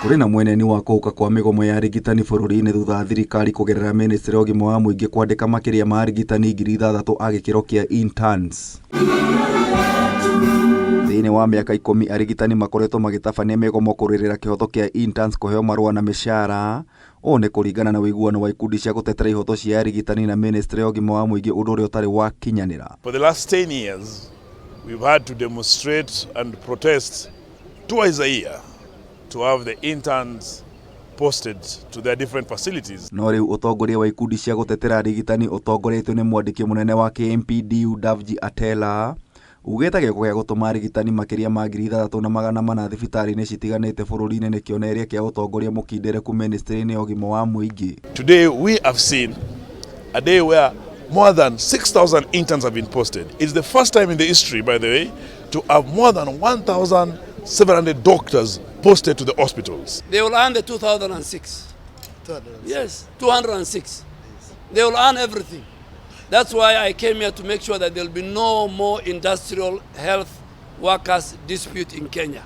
Kũrĩ na mweneni wa kũhuka kwa mĩgomo ya arigitani bũrũri-inĩ thutha wa thirikari kũgerera ministry ya ũgima wa mũingĩ kwandĩka makĩria ma arigitani 6,000 a gĩkĩro kĩa interns. Thĩinĩ wa mĩaka 10 arigitani makoretwo magĩtabania mĩgomo kũrũĩrĩra kĩhoto kĩa interns kũheo marũa na mĩcaara. Ũũ nĩ kũringana na ũiguano wa ikundi cia gũtetera ihoto cia arigitani na ministry ya ũgima wa mũingĩ ũndũ ũrĩa ũtarĩ wakinyanĩra. For the last 10 years, we've had to demonstrate and protest twice a year to have the interns posted to their different facilities. No rĩu ũtongoria wa ikundi cia gũtetera arigitani ũtongoretio nĩ mwandĩki mũnene wa KMPDU Davji Atela ugĩte gĩko gĩa gũtũma arigitani makĩria ma 6,400 thibitarĩ-inĩ citiganĩte bũrũri-inĩ nĩ kĩonereria kĩa ũtongoria mũkindĩrĩku ministry-inĩ ya ũgima wa mũingĩ. Today we have seen a day where more than 6,000 interns have been posted. It's the first time in the history, by the way, to have more than 1,700 doctors posted to the hospitals. They will earn the 2006. Yes, 206. They will earn everything. That's why I came here to make sure that there will be no more industrial health workers dispute in Kenya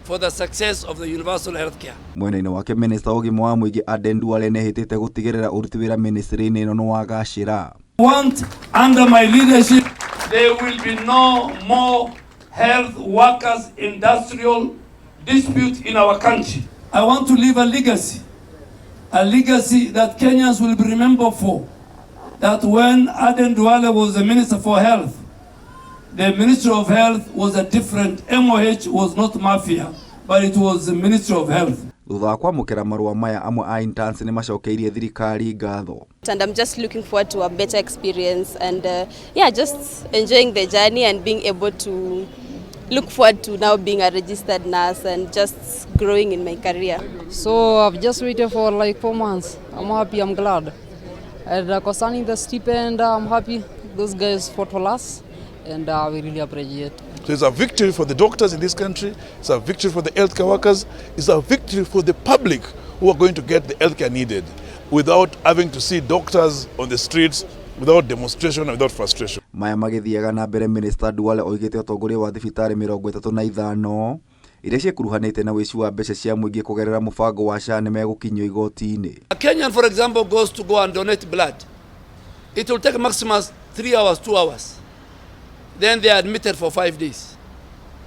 for the success of the universal health care. Mwena-inĩ wake minista wa ũgima wa mũingĩ Aden Duale nĩehĩtĩte gũtigĩrĩra ũruti wĩra ministry-inĩ ĩno nĩwagacĩra. Want under my leadership there will be no more health workers industrial dispute in our country. I want to leave a legacy that Kenyans will be remembered for. That when Aden Duale was the Minister for Health, the Ministry of Health was a different, MOH was not mafia, but it was the Ministry of Health. Thutha wa kwamũkĩra marũa maya amwe a interns nĩmacokeirie thirikari ngatho. And I'm just looking forward to a better experience and yeah, just enjoying the journey and being able to look forward to now being a registered nurse and just growing in my career. So I've just waited for like 4 months. I'm happy, I'm glad. And concerning the stipend, I'm happy. Those guys fought for us and we really appreciate. So it's a victory for the doctors in this country, it's a victory for the healthcare workers, it's a victory for the public who are going to get the healthcare needed without having to see doctors on the streets, without demonstration, without frustration. Maya magĩthiaga na mbere Minister Duale oigĩte ũtongoria wa thibitarĩ 35 iria ciĩkuruhanĩte na ũici wa mbeca cia mũingĩ kũgerera mũbango wa SHA nĩmegũkinyio igoti-inĩ. A Kenyan, for example, goes to go and donate blood. It will take maximum 3 hours, 2 hours. Then they are admitted for 5 days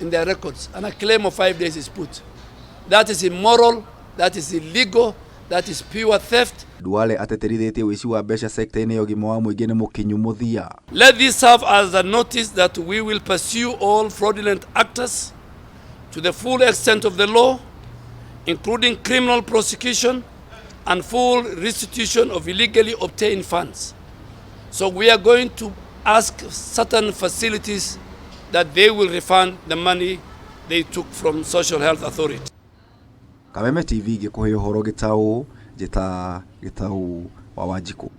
in their records, and a claim of 5 days is put. That is immoral, that is illegal, that is pure theft. Duale ateterithĩtie ũici wa mbeca sekta-inĩ ya ũgima wa mũingĩ nĩ mũkinyu mũthia. Let this serve as a notice that we will pursue all fraudulent actors to the full extent of the law, including criminal prosecution and full restitution of illegally obtained funds. So we are going to ask certain facilities that they will refund the money they took from Social Health Authority. Kameme TV ngĩkũhe ũhoro gĩtaũ, njĩta Gĩtaũ wa Wanjikũ.